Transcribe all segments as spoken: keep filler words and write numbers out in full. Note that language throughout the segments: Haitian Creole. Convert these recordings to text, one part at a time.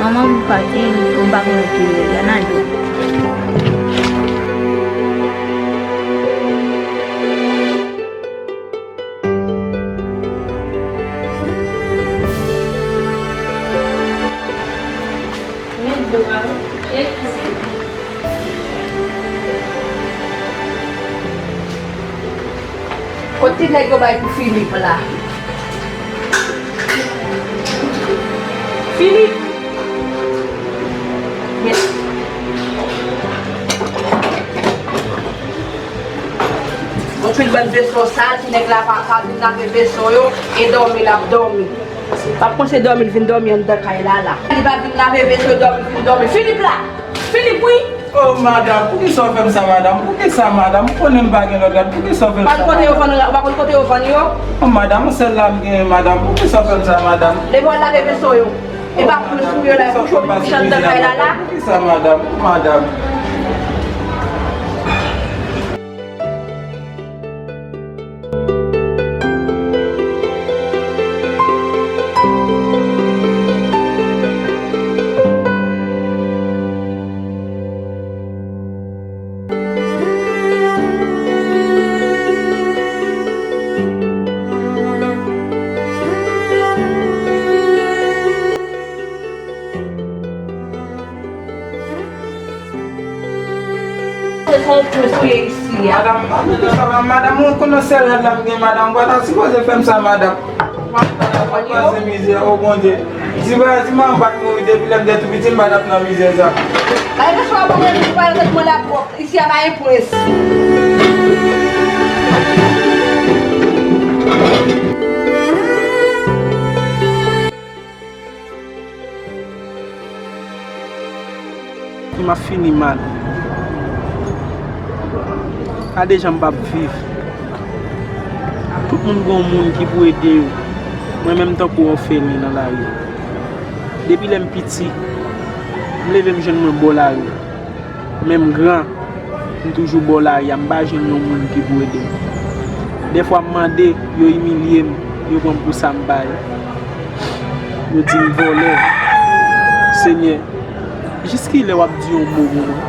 Manman m pati, m pa konnen ki lè l ann ale. Kot ti nèg yo bay pou Filip la? Filip! Yes. Yon pil bann veso sal, ti nèg la pa, pa vin lave veso yo, e dòmi l ap dòmi. Pap panse dòmi l vin dòmi anndan kay la la. Li pa vin lave veso, dòmi l vin dòmi. Filip la! Filip, wi! Oh, madanm, poukisa w fè m sa, madanm? Poukisa, madanm? Ou konnen m pa gen lòt rad, poukisa w fè m sa, madanm? Ou pa konn kote yo vann yo? Oh, madanm, yon sèl la m genyen, madanm. Poukisa w fè m sa, madanm? Leve w al lave veso yo. E pa pou sou yo la, pou cho li kouche anndan kay la la. Poukisa, madanm? Oh, madanm. Se sa w plis ou ye isi a. Madanm, madanm, madanm, ou konnen sèl rad la m gen, madanm, ou pa ta sipoze fè m sa, madanm. Ou pa ta pase mizè, o Bondye. Si pa, si manman m pa t mouri depi lè m te tou piti, m pa t ap nan mizè sa. Bay mesye a bon, mwen pa nan tèt mwen la pwòp. Isi a pa gen prens. M ap fini mal. Gade jan m p ap viv. Tout moun gen yon moun ki pou ede yo. Mwen menm tankou òfelen nan lari. Depi lè m piti, m leve m jwenn mwen bò lari. Men m gran, m toujou bò lari a, m pa jwenn yon moun ki pou ede m. Dèfwa m mande, yo imilye m, yo pran m pou sa m pa ye. Yo di m vòlè. Senyè, jiskilè w ap di yon mo pou mwen?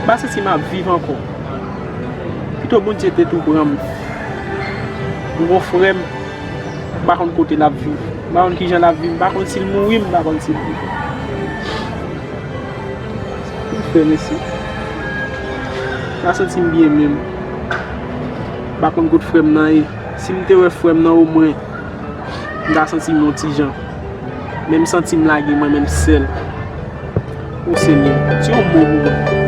M pa santi m ap viv ankò. Pito Bondye te tou pran m. M gon frè m, m pa konn kote l ap viv. M pa konn kijan l ap viv. M pa konn si l mouri, m pa konn si l vivan. Pou frè m isi. M pa santi m byen menm. M pa konn kot frè m nan ye. Si m te wè frè m nan omwen, m ta santi m yon ti jan. Men m santi m lage mwen menm sèl. O Senyè, di yon mo pou mwen.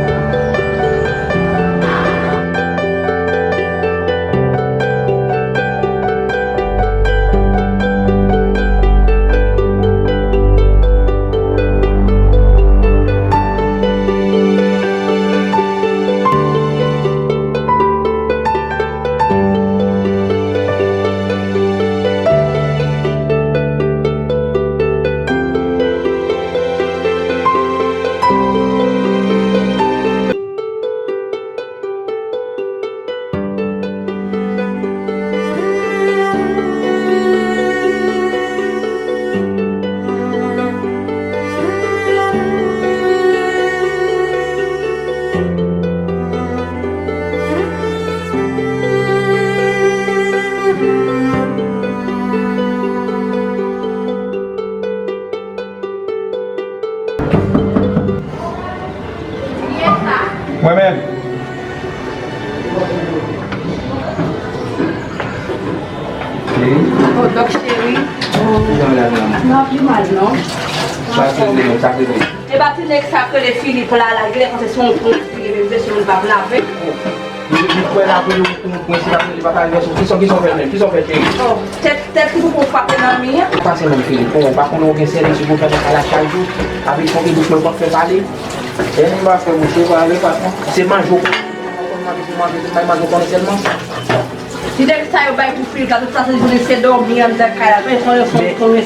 Mwen menm. Cheri. Oh, Dòk cheri. Kijan w ye la, madanm? Nan pi mal, non. Sa k rive menm, sa k rive? E pa ti nèg sa k rele Filip la, la, genlè panse se yon pwens li ye, menm veso moun p ap lave. Li, li kwè l ap rele w pou yon pwens, li p ap rele, li pa ka rive sou. Kisa, kisa w fè menm? Kisa w fè, cheri? Oh, tèt, tèt ki pou frape nan mi an. Pase menm, Filip. Oh, ou pa konnen w gen sèvis ou pou fè nan kay la chak jou. Avèk yon edisyon w p ap fè pale. E m pa fè mouche pale, patwon. Se manje w konn manje, se manje, se manje w konnen sèlman. Ti nèg sa yo bay pou Filip la, tout sa se jounen se dòmi anndan kay la. Men,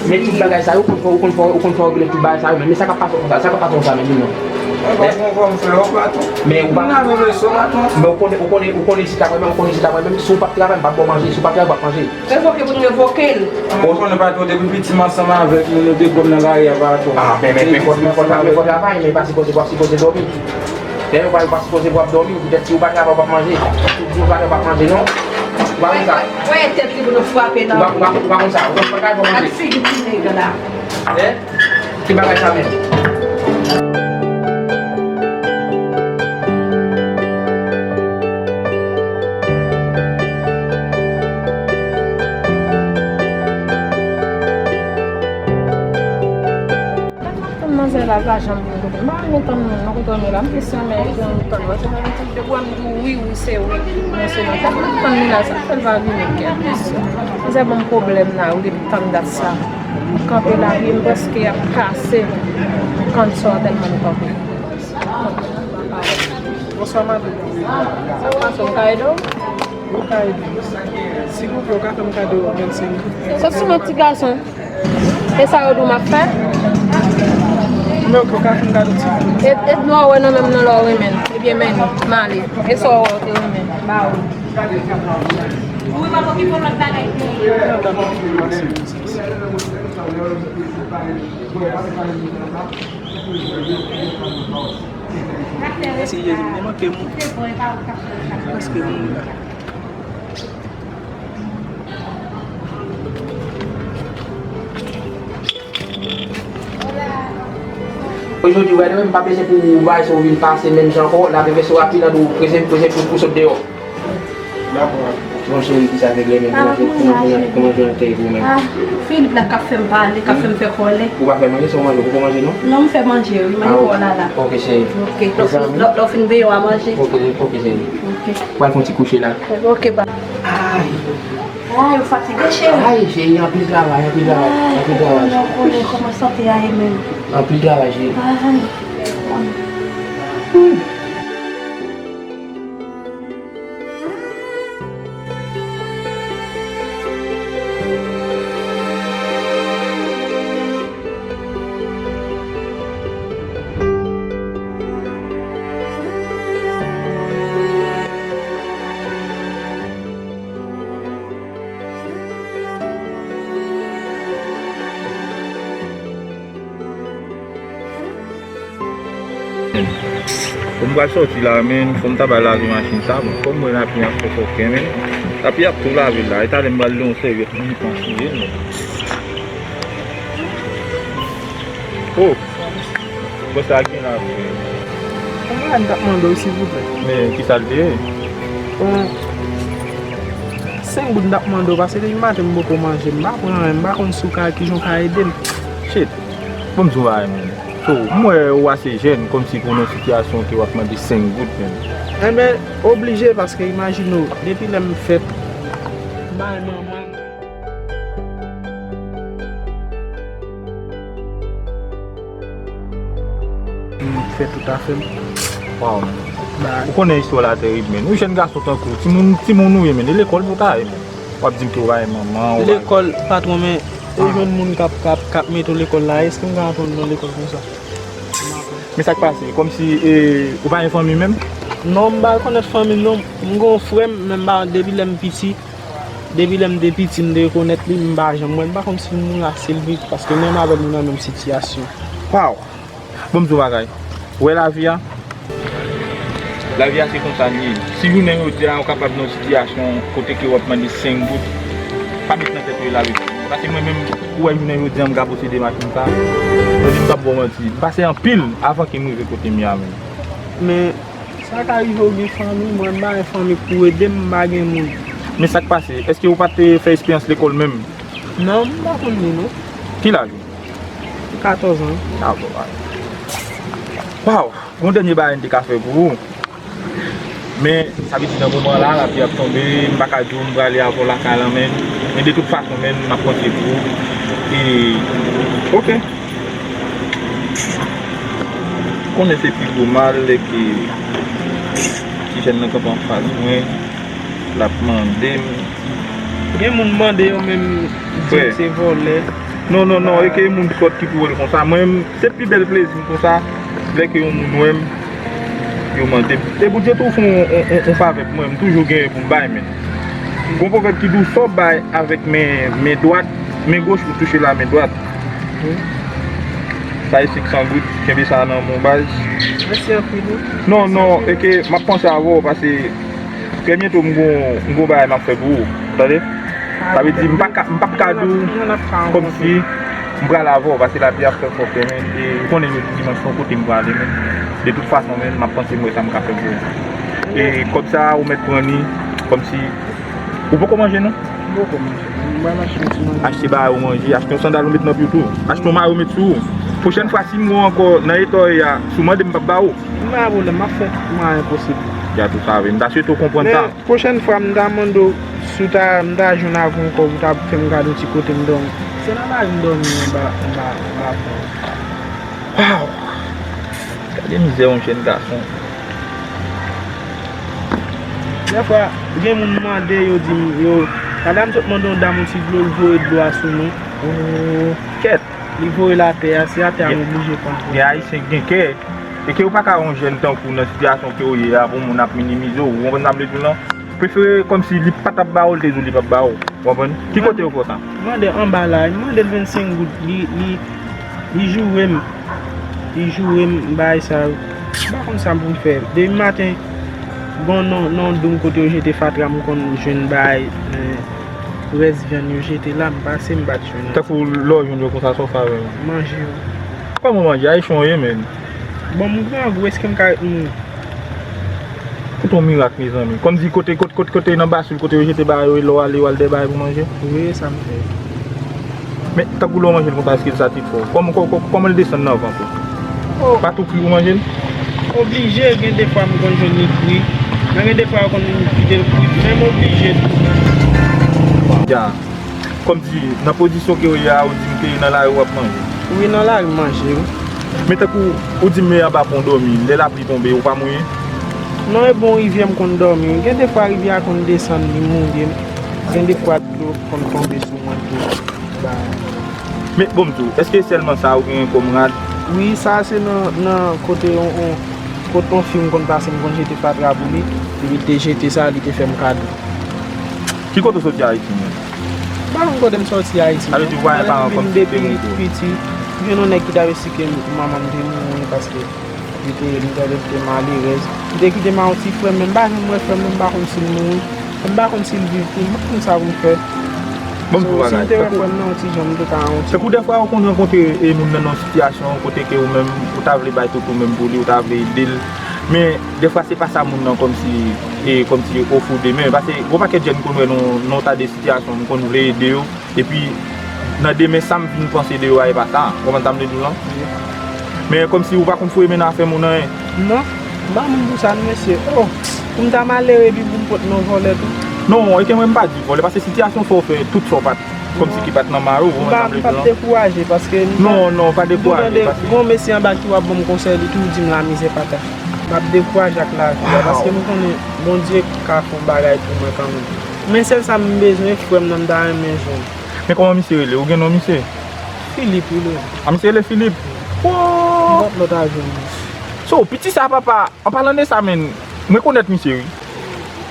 men tout bagay sa yo, ou konn fè, ou konn fè, ou konn fè w regle tout bagay sa yo, men, men sa k ap pase w konsa, sa k ap pase w konsa menm, non. Mwen pa konn kòman fè yo, patwon. Men ou pa. Mwen lave veso, patwon. Men ou konnen, ou konnen, ou konnen si ta mwen menm, ou konnen si ta mwen menm, si w p ap travay, m p ap ba w manje, si w pa travay, w p ap manje. Revoke pou nou revoke l. Ou konnen, patwon, depi piti m ansanm avèk nou, nou te gòm nan lari a, patwon. Ah, men, men, men, fò, men, fò, men fò travay, men pa sipoze, w ap sipoze dòmi. Lè yo pa, yo pa sipoze pou w ap dòmi, poutèt si w pa travay, w p ap manje. Tout jou w pa, w p ap manje, non. Ou pa konn sa. Wè, wè, tèt li pou nou frape nan. Ou pa, ou pa, ou pa konn sa. Ou pa ka fè manje. Ak figi ti nèg la. Hein? Ki bagay sa menm? Tann manzè la, l pa janm vin kote m. M pa renmen tann moun nan kote w ye la. M plis renmen tann manzè la. Depi w wè m di w wi, wi, se wi. Mwen se non. Tèlman m tann li la, sa k fè l pa vini kè. Manzè ban m pwoblèm la, wi, depi tann dat sa. M kanpe la, pye m prèske ap kase. M konn sa tèlman m kanpe. Bonswa, madanm. Sa k pase, m ka ede w? Ou ka ede m. Silvouplè, ou ka fè m kado vennsenk goud? Sòt sou mwen, ti gason. E sa yo di w m ap fè? Men ok, ou ka fè m kado ti goud. E, e dlo a w wè nan men m nan la w renmen l. Ebyen, men li, m ale. E sa w wè w te renmen, ba w. Ou pa okipe lòt bagay. Mèsi Jezi, m te manke moun. Prèske moun la. Ojodi, by the way, m pa bezwen pou bagay sa yo vin pase menm jan ankò. Lave veso rapid, an tou, prese, prese pou, pou sot deyò. Dakò. Bon, cheri, kisa k regle menm? Kòman, kòman, kòman, kòman jounen te ye pou ou menm? Ah, Philippe la k ap fè m pale, k ap fè m fè kòlè. Ou pa fè manje, se ou manje, ou poko manje, non? Non, m fè manje, wi, manje pou la la. Ok, cheri. Ok, lè w fin, lè, lè w fin veye, w a manje. Ok, ok, cheri. Ok. Pral fè yon ti kouche la. Ok, ba. Ay. Ay, ou fatige, cheri. Ay, cheri, anpil travay, anpil travay, anpil travay. Ay, konnen, konnen, kòman sante a ye menm? Anpil travay, cheri. Ay. Bon, m pral sòti la, men fò m ta bay lave machin sa. Bon, kòm mwen lapli ap fè fòkè, men lapli ap tou lave la. E talè m pral li yon sèvyèt, m panse, men. Oh! Bon, sa gen la vre. Konbyen m t ap mande w, silvouplè? Men, kisa l te ye? Bon, senk goud m t ap mande w, paske depi maten m poko manje, m pa pran anyen, m pa konn si w ka, kijan w ka ede m. Shit. Bon, m di w bagay, men. So, m wè ou ase jèn, kòmsi pou nan sitiyasyon ke w ap mande senk goud, men. Enben, oblije, paske imajine w, depi lè m fèt, m bay manman m. M fè tout afè m. Waw. Ou konnen istwa la terib, men. Ou jèn gason tankou w, timoun, timoun ou ye, men. E lekòl pou w ta ye, men. W ap di m ke w pa renmen manman, w pa. Lekòl, patwon, men e jwenn moun k ap, k ap, k ap mete w lekòl la, èske m ka aprann nan lekòl konsa? Men sa k pase, kòmsi, e, ou pa gen fanmi menm? Non, m pa rekonèt fanmi m, non. M gen yon frè m, men m pa, depi lè m piti, depi lè m te piti, m te rekonèt li, m pa janm wè l. M pa konn si moun la, si l viv, paske menm avè l, nou nan menm sitiyasyon. Waw! Bon, m di w bagay. Ou wè lavi a? Lavi a se konsa l ye. Si jounen jodi a ou kapab nan yon sitiyasyon kote ke w ap mande senk goud, pa met nan tèt ou e lave. Paske mwen menm, ou wè jounen jodi a m ka posede machin sa, mwen di m p ap ba w manti. M pase anpil avan ke m rive kote m ye a menm. Men, sa ka rive w gen fanmi, mwen m pa gen fanmi k pou ede m, m pa gen moun. Men sa k pase, èske ou pa t fè esperyans lekòl menm? Non, m pa konn li non. Ki laj ou? Katòz an. Katòz an. Waw! Gon dènye bagay m te ka fè pou ou. Men, sa vle di nan moman la, lapli ap tonbe, m pa ka di w m prale avè w lakay la, men, men de tout fason, men, m ap panse pou ou. E, ok. Konnen se pi gwo mal lè ke ti jèn nan kanpe anfas mwen, l ap mande m. Gen moun mande yo menm di se vòlè. Non, non, non, e ke moun sòt ki pou wè l konsa. Mwen, se pi bèl plezi m konsa. Lè ke yon moun wè m, yo mande m. E Bondye tou fè yon, yon, yon, yon favè pou mwen, m toujou genyen pou m bay, men. Gon pwovèb ki di w sa w bay avèk men, men dwat, men goch ou touche la men dwat. Sa e senk san goud, kenbe sa nan men w baz. Mèsi anpil wi. Non, non, e ke m ap panse avè w, paske trè byento m gon, m gon bagay m ap fè pou ou, tande? Sa vle di, m pa ka, m p ap ka di w kòmsi m pral avè w, paske lapli ap fè fò, men, e ou konnen jodi dimanch se yon kote m prale, men. De tout fason, men, m ap panse m wè sa m ka fè pou ou. E kòb sa a, ou mèt pran li, kòmsi, ou poko manje, non? M poko manje. M pral achte yon ti manje. Achte bagay ou manje, achte yon sandal ou met nan pye w tou. Achte yon mayo ou met sou ou. Pwochèn fwa, si m wè w ankò nan eta w ye a, si w mande m, m p ap ba ou. M pa gen pwoblèm, m ap fè mwayen posib. Ya tou sa vre. M ta swete w konprann sa. Men pwochèn fwa, m ta mande w si w ta, m ta jwenn avè w ankò, ou ta fè m gade yon ti kote m dòmi. Se nan lari m dòmi anba, anba, anba pon. Waw! Gade mizè yon jèn gason. Dèfwa, gen moun mande, yo di m, yo, madanm sot mande yon dam yon ti dlo, l voye dlo a sou nou. Oh, kèt! Li voye l atè a, se atè a m oblije pran. Gen Ayisyen k gen kè, e ke ou pa ka wè yon jèn tankou w nan sitiyasyon ke w ye a, pou moun ap minimize w, ou konprann sa m vle di w lan? Prefere kòmsi li pa t ap ba w, l te di w li p ap ba w. Ou konprann? Ki kote yo fè w sa? Mande anba la, m mande l vennsenk goud, li, li, li joure m. Li joure m, bagay sa yo. M pa konn sa m pou m fè. Depi maten, bon, nan, nan doum kote yo jete fatra, m konn jwenn bagay, eh, rès vyann yo jete la, m pase, m pa t jwenn. Tankou lè w jwenn yo konsa, sa w fè avè yo? Manje yo. Kòman manje? Ayisyen w ye, menn. Bon, m grangou, èske m ka ret mouri? Kote yon mirak, mezanmi. Kòmsi kote, kote, kote, kote nan basil, kote yo jete bagay yo, e lè w ale, w al dèyè bagay pou manje. Wi, sa m fè. Men, tankou lè w manje l konsa, èske l satisfè w? Kòman, kò-, kò-, kòman l desann nan vant ou? Oh. Pa tou kri ou manje l? Oblije, gen de fwa m konn jwenn li kri. Men gen de fwa yo konn kite l kri, men m oblije tou. Ya. Kòmsi, nan pozisyon ke w ye a, ou di m ke nan lari w ap manje? Wi, nan lari m manje, wi. Men tankou, ou di m men anba pon w dòmi, lè lapli tonbe, ou pa mouye? Non, e bò yon rivyè m konn dòmi, wi. Gen de fwa rivyè a konn desann, li mouye m. Gen de fwa dlo konn tonbe sou mwen tou. Ba. Men, bon, m di w, èske sèlman sa ou genyen kòm rad? Wi, sa se nan, nan kote yon, yon, kote yon fi m konn pase, m konn jete fatra pou li, epi l te jete sa, li te fè m kado. Ki kote w soti Ayiti menm? M pa konn kote m soti Ayiti non. Sa vle di ou pa gen paran kòmsi ki te gen ou? Depi piti, m jwenn yon nèg ki t ap esplike m manman m te mouri paske li te, li te, li te malerèz. Li te kite m ak yon ti frè m, men m pa janm wè frè m nan, m pa konn si l mouri, m pa konn si l viv tou, m pa konn sa pou m fè. Bon, m di w yon bagay. So, si m te wè frè m nan yon ti jan, m te ka yon ti. Tankou dèfwa ou konn rankontre e moun nan nan yon sitiyasyon kote ke ou menm, ou ta vle bay tout ou menm pou li, ou ta vle ede l. Men, dèfwa se pa sa moun nan kòmsi, e, kòmsi ofri w de men. Paske gon pakèt jèn m konn wè nan, nan yon ta de sitiyasyon, m konn vle ede yo. Epi, nan demen, sa m vin panse de yo a, e pa sa. Ou konprann sa m vle di w lan? Wi. Men kòmsi ou pa konn foure men nan afè moun anyen. Non, m pa moun pou sa, non, mesye. Oh, pou m ta malere, epi pou m pot non vòlè tou. Non, e ke mwen m pa di vòlè, paske sitiyasyon fè w fè tout sa w pa t, kòmsi ki pa t nan mare w, ou konprann sa m vle di w lan? M p ap dekouraje, paske m... Non, non, pa dekouraje, paske gon mesye anba ki w ap ban m konsèy, li toujou di m lamizè pa ta. M ap dekouraje ak lavi a, paske m konnen Bondye ka fè yon bagay pou mwen kanmenm. Men sèl sa m bezwen, frè m nan, m ta renmen jwenn. Men kòman misye rele? Ou gen non misye? Philippe, wi, li rele. A, misye rele Philippe? Woy! M pa t lòt a jwenn li. So, piti sa, papa, an palan de sa, menn, m rekonèt misye, wi.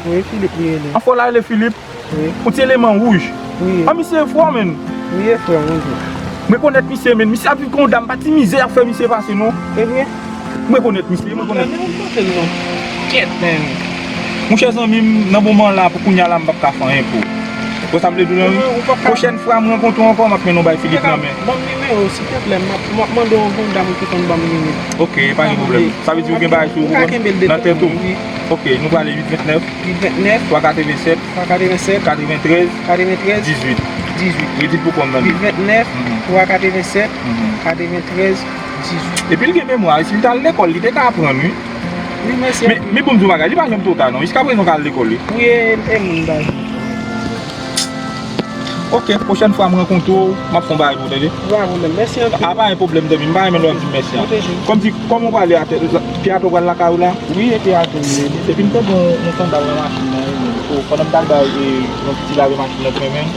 Wi, Philippe, li rele. An fò la rele Philippe? Wi. Yon ti eleman wouj. Wi. A, misye fò, menn. Wi, e frè m, wi. M rekonèt misye, menn. Misye ap viv kon dam, pa ti mizè y ap fè misye pase, non. E vre? M rekonèt misye, m rekonèt. Kèt, men. Monchè zanmi m, nan moman la, pou kounya la, m p ap ka fè anyen pou ou. Ou sa m vle di w lan, wi. Pwochèn fwa m rankontre w ankò, m ap mennen w bay Philippe nan men. Ban m nimewo w, silteplè, m ap, m ap mande w yon dam ki konn ban m nimewo. Ok, pa gen pwoblèm. Sa vle di ou gen bagay sou ou nan tèt ou? Ok, nou prale uit vennèf. Uit vennèf. Twa katrevensèt. Twa katrevensèt. Katreventrèz. Katreventrèz. Dizuit. Dizuit. Redi l pou kò m, tande. Uit vennèf, twa katrevensèt, katreventrèz, dizuit. Epi l gen memwa, si l t al lekòl, li te ka aprann, wi. Wi, mèsi anpil. Men, men bon m di w bagay, li pa janm twò ta, non. Jiskaprezan w ka al lekòl, wi. Wi, e, e moun bagay. Ok, pwochèn fwa m rankontre w, m ap fè yon bagay pou ou, tande? Pa gen pwoblèm, mèsi anpil. A, pa gen pwoblèm, zanmi m, m pa renmen lè w ap di m mèsi an. Pwoteje w. Kòm di, kòman w prale atè, pye atè w pral lakay ou la? Wi, e pye atè m ye. Epi m tande yon, yon sandal nan machin nan, wi. O, pandan m t al bay, e, yon ti lave machin nan, t renmen.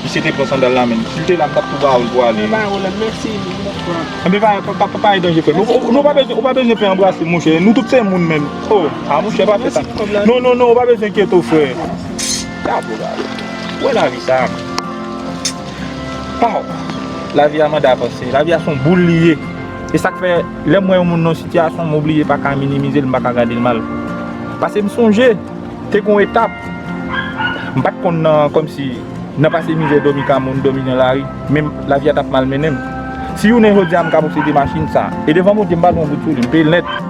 Misye te pran sandal la menm. Si l te la, m t ap tou ba w l pou ale. Mwen ba ou lòt, mèsi, mon frè. Anben pa, pa, pa, pa, pa gen pwoblèm. Ou, ou, nou pa bezwen, ou pa bezwen fè anbrase, monchè. Nou tout se moun menm. Oh, ah, monchè, pa fè sa. Non, non, non, ou pa bezwen enkyete w, frè. Gade, gade. Wè lavi sa. Pow! Lavi a mande a panse. Lavi a se yon boul li ye. E sa k fè, lè m wè yon moun nan yon sitiyasyon, m oblije pa ka minimize l, m pa ka gade l mal. Paske m sonje, te gen yon etap, m pa t konn nan, kòmsi, nan pase mizè, dòmi ka moun, dòmi nan lari, men lavi a t ap malmennen m. Si jounen jodi a m ka posede machin sa, e devan Bondye m pa gen yon goud sou li, m peye l nèt.